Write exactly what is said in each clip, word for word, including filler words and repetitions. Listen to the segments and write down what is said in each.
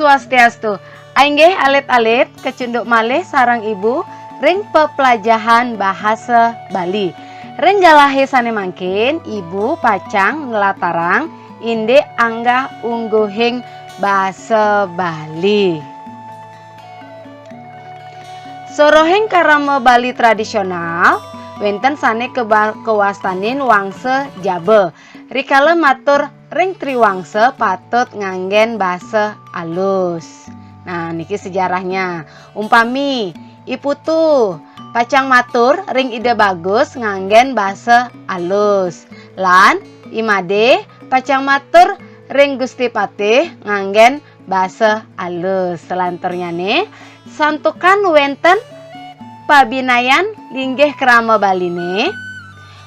Swastiastu. Inggih alit-alit, kecunduk malih sareng Ibu ring peplajahan bahasa Bali. Ring galahé sané mangkin, Ibu pacang nlatarang indik anggah-ungguhing basa Bali. Sorohing krama Bali tradisional, wénten sané keba-, kawastanin wangsa jaba. Rikala matur ring triwangsa patut nganggén basa alus. Nah, niki sejarahnya. Umpami, I Putu pacang matur ring Ida Bagus nganggén basa alus. Lan I Madé pacang matur ring Gusti Patih nganggén basa alus. Selanturnyané, santukan wénten pabinayan linggih krama Baliné,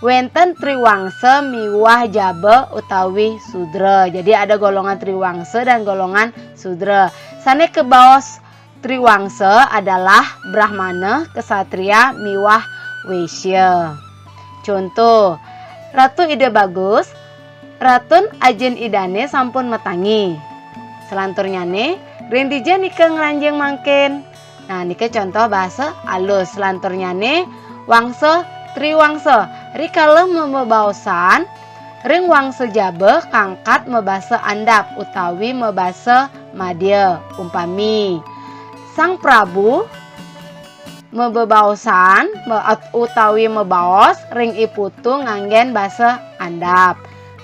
wénten triwangsa miwah jaba utawi sudra. Jadi ada golongan triwangsa dan golongan sudra. Sané kabaos triwangsa adalah Brahmana, Ksatria, miwah Wesya. Conto, Ratu Ida Bagus, Ratun Ajin Idané sampun matangi. Selanturnyané, ring dija nika ngranjing mangkin? Nah, nika conto basa alus. Selanturnyané, wangsa triwangsa. Rikala mabebaosan, ring wangsa jaba kangkat mabasa andap utawi mabasa madya. Umpami, Sang Prabu mabebaosan, me-, utawi mabaos ring I Putu nganggén basa andap.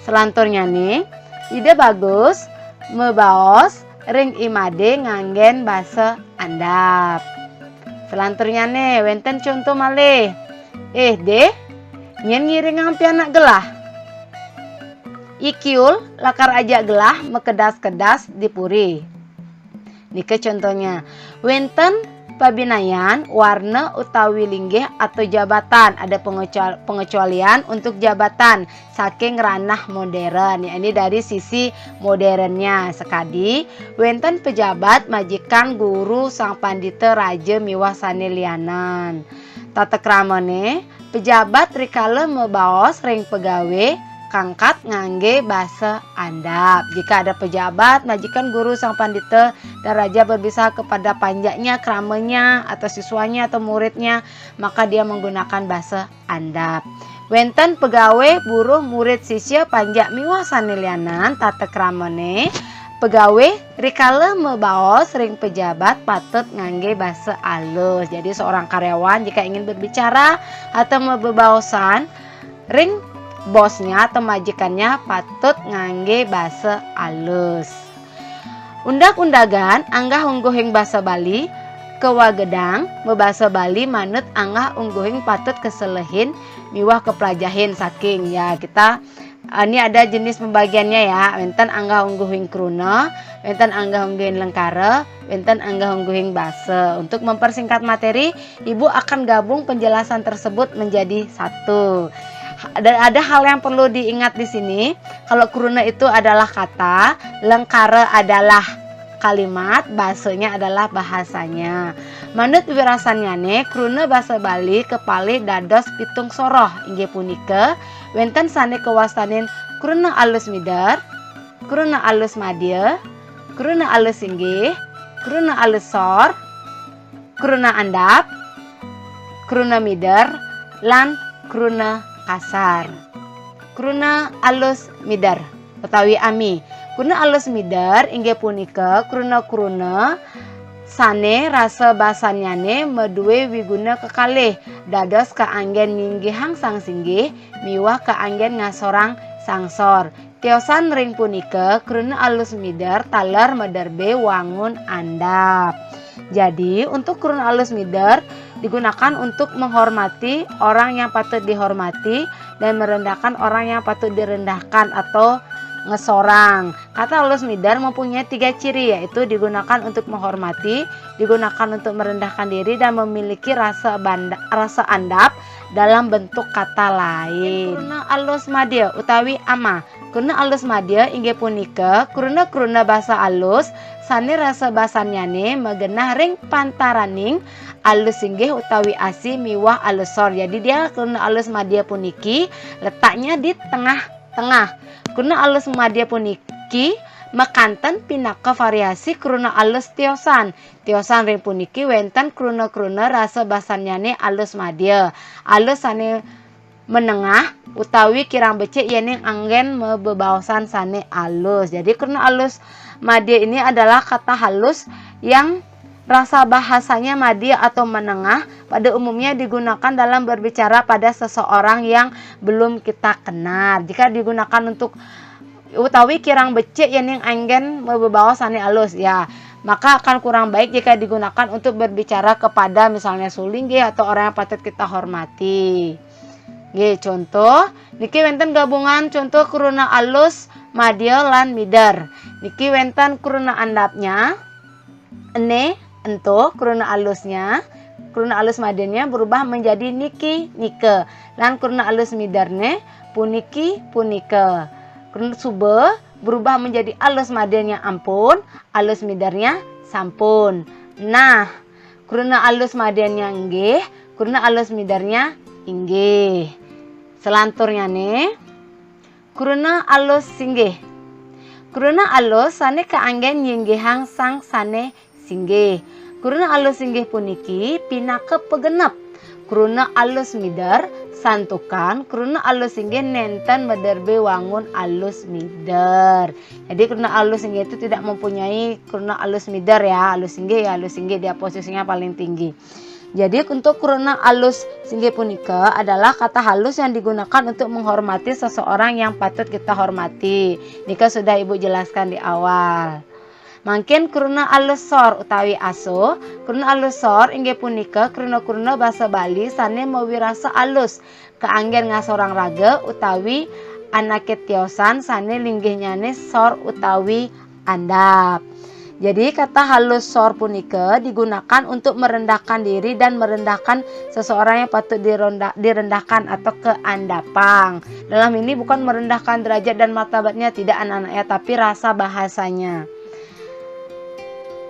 Selanturnyané, Ida Bagus mabaos ring I Madé nganggén basa andap. Selanturnyané, wénten conto malih. Eh, Dé, nyén ngiringang pianak gelah? I Kiul lakar ajak gelah makedas-kedas di puri. Nika contohnya, wénten pabinayan warna utawi linggih atau jabatan, ada pengecual-, pengecualian untuk jabatan saking ranah modern. Ya, ini dari sisi modernnya. Sakadi, wénten pejabat, majikan, guru, sang pandita, raja, miwah sané lianan. Tata kramané, pejabat rikala mabaos ring pegawé kangkat nganggé basa andap. Jika ada pejabat, majikan, guru, sang pandita, dan raja berbicara kepada panjaknya, kramanya, atau siswanya, atau muridnya, maka dia menggunakan basa andap. Wénten pegawé, buruh, murid, sisya, panjak, miwah sané lianan, tata kramané, pegawé rikala mabaos ring pejabat patut nganggé basa alus. Jadi, seorang karyawan jika ingin berbicara atau mabebaosan ring bosnya atau majikannya patut nganggé basa alus. Undag-undagan anggah-ungguhing basa Bali kawagedang mabasa Bali manut anggah-ungguhing patut kaselehin miwah kaplajahin saking, ya, kita Ah, ini ada jenis pembagiannya ya. Wénten anggah-ungguhing kruna, wénten anggah-ungguhing lengkara, wénten anggah-ungguhing basa. Untuk mempersingkat materi, Ibu akan gabung penjelasan tersebut menjadi satu. Ada, ada hal yang perlu diingat di sini. Kalau kruna itu adalah kata, lengkara adalah kalimat, basanya adalah bahasanya. Manut wirasannyané, kruna basa Bali kapalih dados pitung soroh, inggih punika, wénten sané kawastanin kruna alus mider, kruna alus madya, kruna alus singgih, kruna alus sor, kruna andap, kruna mider, lan kruna kasar. Kruna alus mider utawi ami. Kruna alus mider inggih punika kruna-kruna sané rasa basannyané madué wiguna kekalih, dados kaanggén nginggihang sang singgih miwah kaanggén ngasorang sang sor. Tiosan ring punika, kruna alus mider taler maderbé wangun andap. Jadi, untuk kruna alus mider digunakan untuk menghormati orang yang patut dihormati dan merendahkan orang yang patut direndahkan atau ngesorang. Kata alus mider mempunyai tiga ciri, yaitu digunakan untuk menghormati, digunakan untuk merendahkan diri, dan memiliki rasa banda-, rasa andap dalam bentuk kata lain. Kruna alus madya utawi ama. Kruna alus madya inggih punika kruna-kruna basa alus sané rasa basannyané magenah ring pantaraning alus singgih utawi asi miwah alus sor. Jadi, dia kruna alus madya puniki letaknya di tengah-tengah. Kruna alus madya puniki Makanten pinaka variasi kruna alus tiosan. Tiosan ring puniki wénten kruna-kruna rasa basannyané alus madya. Alus sané menengah utawi kirang becik yéning anggén mabebaosan sané alus. Jadi kruna alus madya ini adalah kata halus yang rasa bahasanya madya atau menengah, pada umumnya digunakan dalam berbicara pada seseorang yang belum kita kenal. Jika digunakan untuk utawi kirang becik yéning anggén mabebaos sané alus, ya, maka akan kurang baik jika digunakan untuk berbicara kepada misalnya sulinggih atau orang yang patut kita hormati. Nggih, contoh, niki wénten gabungan contoh kruna alus, madya lan mider. Niki wénten kruna andapnya, ené, ento, kruna alusnya, kruna alus madyanya berubah menjadi niki, nika, lan kruna alus miderné, puniki, punika. Kruna suba berubah menjadi alus madyanya ampun, alus midernya sampun. Nah, kruna alus madyanya nggih, kruna alus midernya inggih. Selanturnyané, kruna alus singgih. Kruna alus sané kaanggén nyinggihang sang sané singgih. Kruna alus singgih puniki pinaka pagenep. Kruna alus mider, santukan kruna alus singgih nénten maderbé wangun alus mider. Jadi kruna alus singgih itu tidak mempunyai kruna alus mider, ya, alus singgih, ya, alus singgih, dia posisinya paling tinggi. Jadi untuk kruna alus singgih punika adalah kata halus yang digunakan untuk menghormati seseorang yang patut kita hormati. Nika sudah Ibu jelaskan di awal. Mangkin kruna alus sor utawi aso, kruna alus sor inggih punika kruna-kruna basa Bali sané mawirasa alus, kaanggén ngasorang raga utawi anaké tiosan sané linggihnyané sor utawi andap. Jadi kata halus sor punika digunakan untuk merendahkan diri dan merendahkan seseorang yang patut dironda-, direndahkan atau keandapang. Dalam ini bukan merendahkan derajat dan martabatnya, tidak, anak-anak, ya, tapi rasa bahasanya.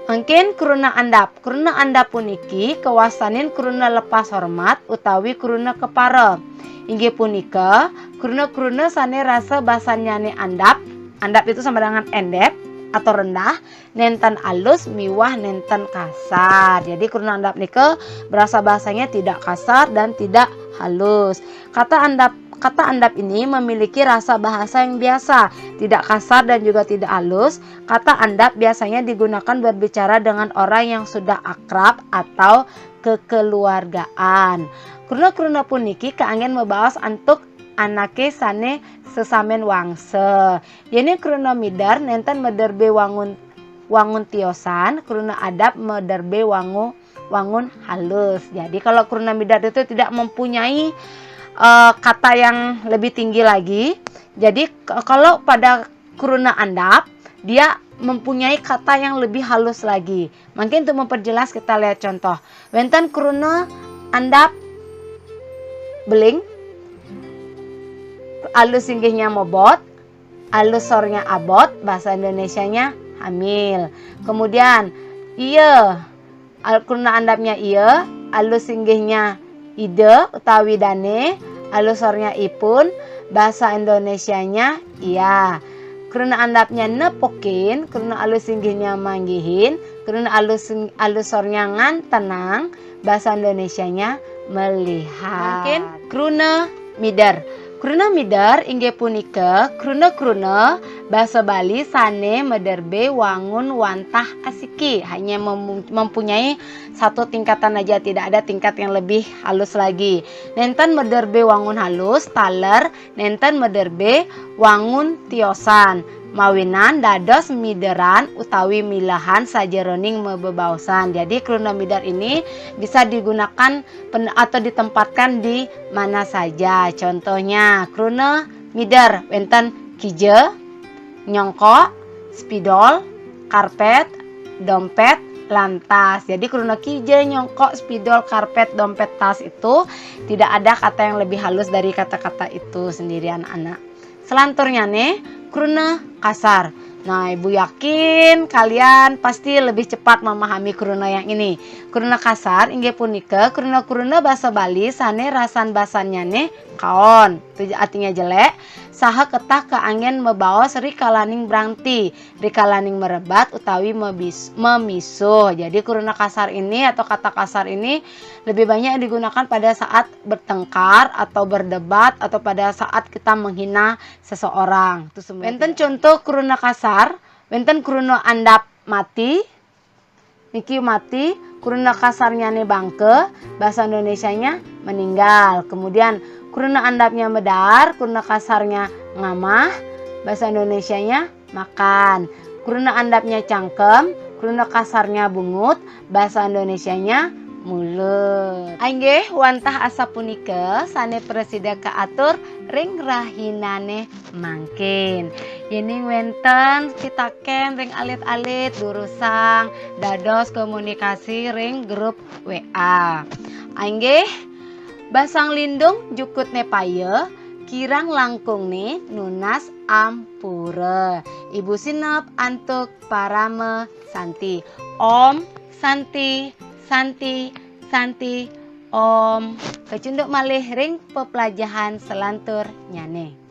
Mangkin kruna andap. Kruna andap puniki kawastanin kruna lepas hormat utawi kruna kepara. Inggih punika kruna-kruna sané rasa basannyané andap. Andap itu sama dengan endep atau rendah, nénten alus miwah nénten kasar. Jadi kruna andap nika berasa bahasanya tidak kasar dan tidak halus. Kata andap, kata andap ini memiliki rasa bahasa yang biasa, tidak kasar dan juga tidak halus. Kata andap biasanya digunakan berbicara dengan orang yang sudah akrab atau kekeluargaan. Kruna-kruna puniki kaanggén mabaos antuk anaké sané sesamén wangsa. Yéning kruna mider nénten maderbé wangun, wangun tiosan, kruna andap maderbé wangu-, wangun halus. Jadi kalau kruna mider itu tidak mempunyai, eh, kata yang lebih tinggi lagi. Jadi k-, kalau pada kruna andap, dia mempunyai kata yang lebih halus lagi. Mungkin untuk memperjelas kita lihat contoh. Wénten kruna andap beling, alus singgihnya mobot, alus sornya abot, bahasa Indonesianya hamil. Kemudian, iya, al-, kruna andapnya iya, alus singgihnya ida utawi dané, alus sornya ipun, bahasa Indonesianya iya. Kruna andapnya nepukin, kruna alus singgihnya manggihin, kruna alus sing-, alus sornya ngantenang, bahasa Indonesianya melihat. Mungkin kruna mider. Kruna mider inggih punika kruna-kruna basa Bali sané maderbé wangun wantah asiki, hanya mem-, mempunyai satu tingkatan aja, tidak ada tingkat yang lebih halus lagi. Nénten maderbé wangun halus, taler, nénten maderbé wangun tiosan, mawinan dados mideran utawi milehan sajeroning mabebaosan. Jadi kruna mider ini bisa digunakan pen-, atau ditempatkan di mana saja. Contohnya, kruna mider wénten kija, nyongkok, spidol, karpet, dompet, lan tas. Jadi kruna kija, nyongkok, spidol, karpet, dompet, tas itu tidak ada kata yang lebih halus dari kata-kata itu sendiri, anak-anak. Selanturnyané, kruna kasar. Nah, Ibu yakin kalian pasti lebih cepat memahami kruna yang ini. Kruna kasar inggih punika kruna-kruna basa Bali sané rasan basannyané kaon. Artinya jelek, saha ketah kaanggén mabaos rikalaning brangti, rikalaning marebat utawi mabis-, mamisuh. Jadi kruna kasar ini atau kata kasar ini lebih banyak digunakan pada saat bertengkar atau berdebat atau pada saat kita menghina seseorang. Wénten contoh kruna kasar, wénten kruna andap mati, niki mati, kruna kasarnyané bangké, bahasa Indonesianya meninggal. Kemudian kruna andapnya medaar, kruna kasarnya ngamah, bahasa Indonesianya makan. Kruna andapnya cangkem, kruna kasarnya bungut, bahasa Indonesianya mulut. Inggih, wantah asapunika sané prasida kaatur ring rahinané mangkin. Yéning wénten pitakén ring alit-alit, durusang dados komunikasi ring grup W A. Inggih, basang lindung jukutné paya, kirang langkungné nunas ampura. Ibu sineb antuk parama santi. Om Santi, Santi, Santi, Om. Kacunduk malih ring peplajahan selanturnyané.